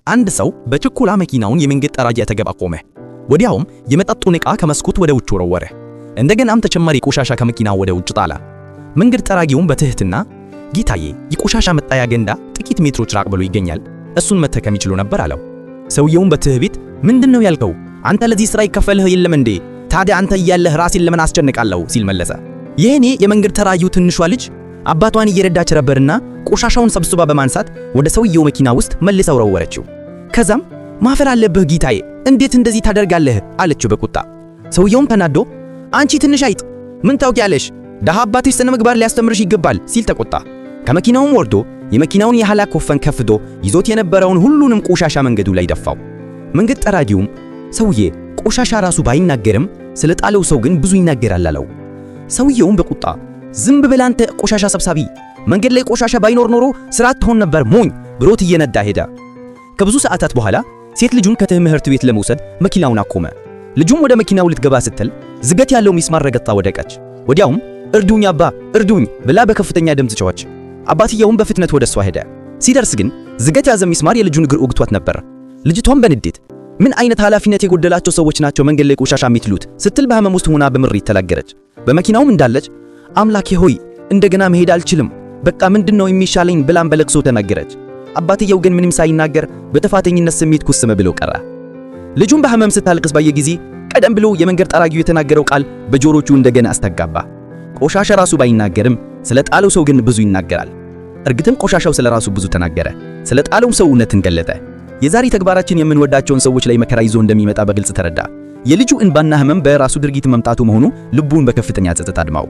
አንድ ሰው በችኮላ መኪናውን የመንገድ ጠራጊ አጠገብ አቆመ። ወዲያውም የመጠጡን ዕቃ ከመስኮት ወደ ውጭ ወረወረ። እንደገናም ተጨማሪ ቆሻሻ ከመኪናው ወደ ውጭ ጣለ። መንገድ ጠራጊውም በትህትና "ጌታዬ፣ የቆሻሻ መጣያ ገንዳ ጥቂት ሜትሮች ራቅ ብሎ ይገኛል፣ እሱን መጠቀም ይችሉ ነበር" አለው። ሰውየውም በትዕቢት "ምንድን ነው ያልከው? አንተ ለዚህ ሥራ ይከፈልህ የለም እንዴ? ታዲያ አንተ እያለህ ራሴን ለምን አስጨንቃለሁ?" ሲል መለሰ። ይህኔ የመንገድ ጠራጊው ትንሿ ልጅ አባቷን እየረዳች ነበርና ቆሻሻውን ሰብስባ በማንሳት ወደ ሰውየው መኪና ውስጥ መልሳ ወረወረችው። ከዛም "ማፈር አለብህ ጌታዬ፣ እንዴት እንደዚህ ታደርጋለህ?" አለችው በቁጣ። ሰውየውም ተናዶ "አንቺ ትንሽ አይጥ፣ ምን ታውቂያለሽ? ደሃ አባትሽ ስነ ምግባር ሊያስተምርሽ ይገባል" ሲል ተቆጣ። ከመኪናውም ወርዶ የመኪናውን የኋላ ኮፈን ከፍቶ ይዞት የነበረውን ሁሉንም ቆሻሻ መንገዱ ላይ ደፋው። መንገድ ጠራጊውም "ሰውዬ፣ ቆሻሻ ራሱ ባይናገርም ስለ ጣለው ሰው ግን ብዙ ይናገራል" አለው። ሰውየውም በቁጣ "ዝም በል አንተ ቆሻሻ ሰብሳቢ፣ መንገድ ላይ ቆሻሻ ባይኖር ኖሮ ስራ አትሆን ነበር ሞኝ" ብሎት እየነዳ ሄደ። ከብዙ ሰዓታት በኋላ ሴት ልጁን ከትምህርት ቤት ለመውሰድ መኪናውን አቆመ። ልጁም ወደ መኪናው ልትገባ ስትል ዝገት ያለው ሚስማር ረግጣ ወደቀች። ወዲያውም "እርዱኝ አባ፣ እርዱኝ" ብላ በከፍተኛ ድምፅ ጮኸች። አባትየውም በፍጥነት ወደ እሷ ሄደ። ሲደርስ ግን ዝገት የያዘ ሚስማር የልጁን እግር ወግቷት ነበር። ልጅቷም በንዴት "ምን አይነት ኃላፊነት የጎደላቸው ሰዎች ናቸው መንገድ ላይ ቆሻሻ የሚጥሉት?" ስትል በህመም ውስጥ ሆና በምሬት ተናገረች። በመኪናውም እንዳለች "አምላኬ ሆይ፣ እንደገና መሄድ አልችልም፣ በቃ ምንድነው የሚሻለኝ?" ብላም በለቅሶ ተናገረች። አባትየው ግን ምንም ሳይናገር በጥፋተኝነት ስሜት ኩስም ብሎ ቀረ። ልጁም በህመም ስታለቅስ ባየ ጊዜ ቀደም ብሎ የመንገድ ጠራጊው የተናገረው ቃል በጆሮቹ እንደገና አስተጋባ። ቆሻሻ ራሱ ባይናገርም ስለ ጣለው ሰው ግን ብዙ ይናገራል። እርግጥም ቆሻሻው ስለ ራሱ ብዙ ተናገረ፣ ስለ ጣለው ሰው እውነትን ገለጠ። የዛሬ ተግባራችን የምንወዳቸውን ሰዎች ላይ መከራ ይዞ እንደሚመጣ በግልጽ ተረዳ። የልጁ እንባና ህመም በራሱ ድርጊት መምጣቱ መሆኑ ልቡን በከፍተኛ ጸጸት አድማው።